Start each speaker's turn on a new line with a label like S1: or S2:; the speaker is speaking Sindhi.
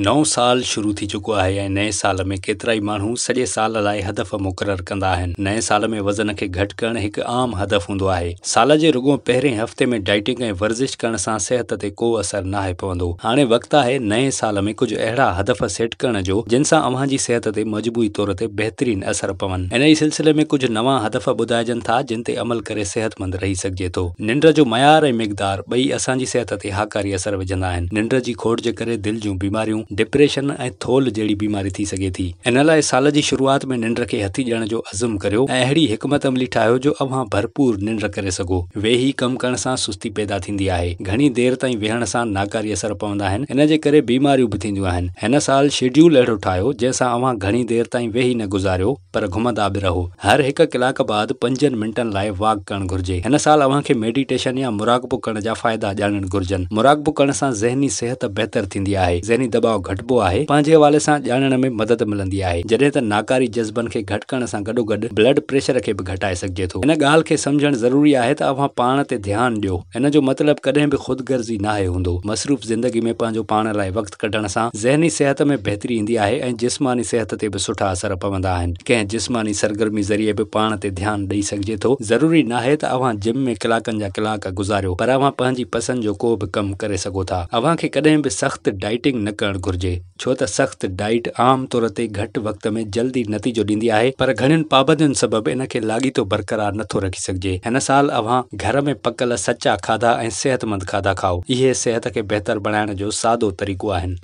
S1: نئون سال شروع ٿي چڪو آهي ۽ نئين سال ۾ ڪيترائي ماڻهو سڄي سال لاء هدف مقرر ڪندا آهن. نئين سال ۾ وزن کي گهٽ ڪرڻ هڪ عام هدف هوندو آهي. سال جي رڳو پهرين هفتي ۾ ڊائٽنگ ۽ ورزش ڪرڻ سان صحت تي ڪو اثر ناهي پوندو. هاڻي وقت آهي نئين سال ۾ ڪجهه اهڙا هدف سيٽ ڪرڻ جو جن سان اوهان جي صحت تي مجموعي طور تي بهترين اثر پون. انهي سلسلي ۾ ڪجهه نوان هدف ٻڌائجن ٿا جن تي عمل ڪري صحتمند رهي سگهجي ٿو. ننڊ جو معيار ۽ مقدار ٻئي اسان جي صحت تي هاڪاري اثر وجهندا آهن. ننڊ جي کوٽ جي ڪري دل جون بيماريون، ڊپريشن ۽ ٿولهه جهڙي بيماري ٿي سگهي ٿي. ان لاء سال جي شروعات ۾ ننڊ کي هٿي ڏيڻ جو عزم ڪريو ۽ اهڙي حڪمت عملي ٺاهيو جو اوهان ڀرپور ننڊ ڪري سگهو. ويهي ڪم ڪرڻ سان سستي پيدا ٿيندي آهي. گهڻي دير تائين ويهڻ سان ناڪاري اثر پوندا آهن. ان جي ڪري بيماريون به ٿينديون آهن. هن سال شيڊيول اهڙو ٺاهيو جنهن سان اوهان گهڻي دير تائين ويهي نه گذاريو. پر گهمندا به رهو. هر هڪ ڪلاڪ بعد پنجن منٽن لاء واڪ ڪرڻ گهرجي. هن سال اوهان کي ميڊيٽيشن يا مراقبو ڪرڻ جا فائدا ڄاڻڻ گهرجن. مراقبو ڪرڻ سان ذهني صحت بهتر ٿيندي آهي، ذهني دٻاء گهٽبو آهي، پنهنجي حوالي سان ڄاڻڻ ۾ مدد ملندي آهي، جڏهن ته ناڪاري جذبن کي گهٽ ڪرڻ سان گڏوگڏ بلڊ پريشر کي به گهٽائي سگهجي ٿو. هن ڳالهه کي سمجهڻ ضروري آهي ته اوهان پاڻ تي ڌيان ڏيو. ان جو مطلب ڪڏهن به خود غرضي ناهي هوندو. مصروف زندگي ۾ پنهنجو پاڻ لاء وقت ڪڍڻ سان ذهني صحت ۾ بهتري ايندي آهي ۽ جسماني صحت تي به سٺا اثر پوندا آهن. ڪنهن جسماني سرگرمي ذريعي به پاڻ تي ڌيان ڏئي سگهجي ٿو. ضروري ناهي ته اوهان جم ۾ ڪلاڪن جا ڪلاڪ گذاريو پر اوهان پنهنجي پسند جو ڪو به ڪم ڪري سگهو ٿا. اوهان کي ڪڏهن به سخت ڊائيٽنگ نه ڪرڻ گهرجي ڇو ته سخت ڊائيٽ عام طور تي گهٽ وقت ۾ جلدي نتيجو ڏيندي آهي پر گهڻين پابندين سبب ان کي لاڳيتو برقرار نٿو رکي سگهجي. هن سال اوهان گهر ۾ پڪل سچا کاڌا ۽ صحتمند کاڌا کائو. اهي صحت کي بهتر بڻائڻ جو سادو طريقو آهن.